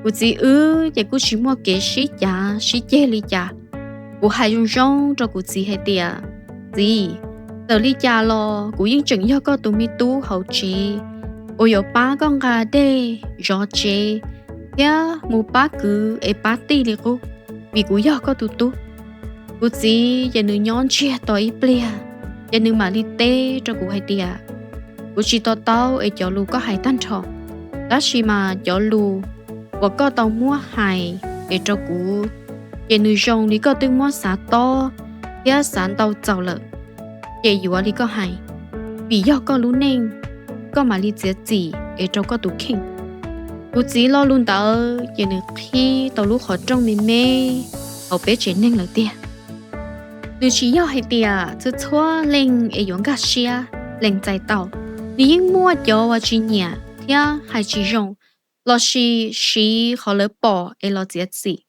Kuv txiv wb ces kuj tsis muaj kev sib cav sib ceg li cas. Kuv hais zoo zoo rau kuv txiv hais tias, txiv, txawm li cas los kuv yeej tseem yog koj tus me tub hauv tsev uas yuav pab koj nqa dej zov tsev thiab mus pab kwv es pab tij li qub, vim kuv yog koj tus tub. Kuv txiv ces nws nyob ntsiag to ib pliag, ces nws mam li teb rau kuv hais tias, kuv tsis to taub es cov lus koj hais tag nrho, tab sis mas cov lus uas koj tau muab hais es rau kuv, ces nws zoo li koj twb muab xav tob thiab xav ntau txaus lawm. Ces yuav li koj hais, vim yog koj lub neej, koj mam li txiav txim es rau koj tus kheej. Kuv txiv lo lus ntawd ces nws qhib tau lub qhov rooj me me hauv peb tsev neeg lawm tiag. Nws tsis yog hais tias txhua txhua leej es yuav nkag siab, lees txais tau. Nws yeej muaj cov uas tsis nyiam thiab hais tsis zoo, lossis siv qhov lawv pom es los txiav txim.